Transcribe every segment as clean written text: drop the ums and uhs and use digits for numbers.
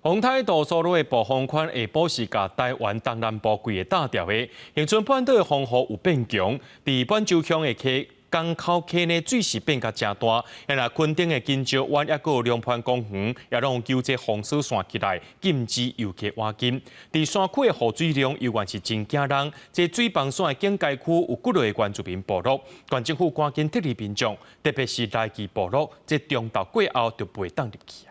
風颱杜蘇芮的暴風圈下晡時共台灣東南部規个打掉的，恆春半島的風雨有變強，佇滿洲鄉的溪江口溪呢水勢變甲誠大，若墾丁的金石灣抑閣有龍盤公園，也攏有糾這封鎖線起來，禁止遊客倚近。佇山區的雨水量猶原是真驚人，這水崩山的警戒區有幾落个原住民部落，縣政府趕緊撤離民眾，特別是來岐部落，這中晝過後就袂當入去。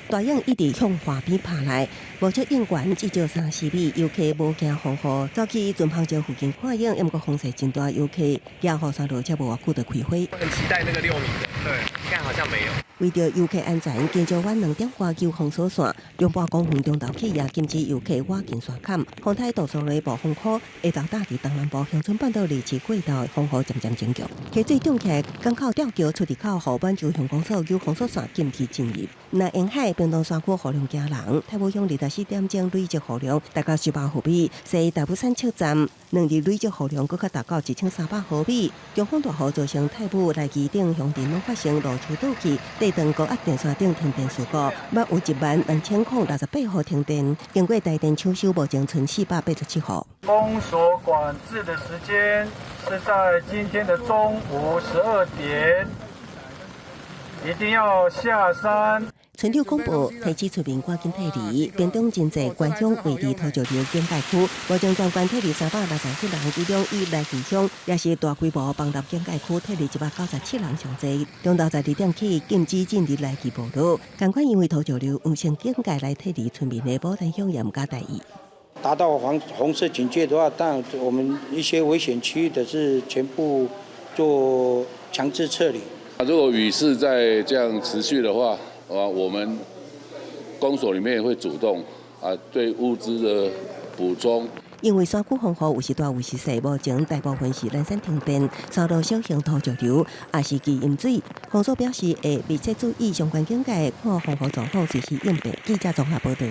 大湧一直向岸邊拍來，無少應懸至少30米，遊客無驚風雨，走去船帆石附近看湧，毋過風勢真大，遊客驚雨傘落車無偌久就開花。很期待那個6米的，對，看好像沒有。為著遊客安全，金石灣2點外糾封鎖線，龍盤公園中晝起也禁止遊客倚近山崁。風颱杜蘇芮暴風區下晝打佇東南部恆春半島二市過後，風雨漸漸增強。溪水漲起來，港口吊橋出入口予滿洲鄉公所糾封鎖線禁止進入。那沿海屏東山區雨量驚人，太武鄉24點鐘累積雨量達到18毫米，西大武山車站2日累積雨量閣較達到1300毫米。強風大雨造成太武、來岐等鄉鎮攏發生路樹倒去、地斷高壓電線頂停電事故，捌有1萬2068戶停電。經過台電搶修，目前賰487戶。封鎖管制的時間是在今天的中午12點，一定要下山。村長廣播提醒村民趕緊撤離，屏東真濟縣鄉位佇土石流警戒區，目前全縣撤離367人，其中以來岐鄉也是大規模崩塌警戒區，撤離197人上濟。中晝12點起禁止進入來岐部落，仝款因為土石流黃色警戒來撤離村民的牡丹鄉也毋敢大意。達到黃紅色警戒的話，當然我們一些危險區域的是全部做強制撤離。如果雨勢再這樣持續的話，啊，我們公所裡面會主動啊，對物資的補充。因為山區風雨有時大有時細，目前大部分是懶散停電、山路小型土石流，抑是積淹水。公所表示會密切注意相關警戒，看風雨狀況隨時應變。記者綜合報導。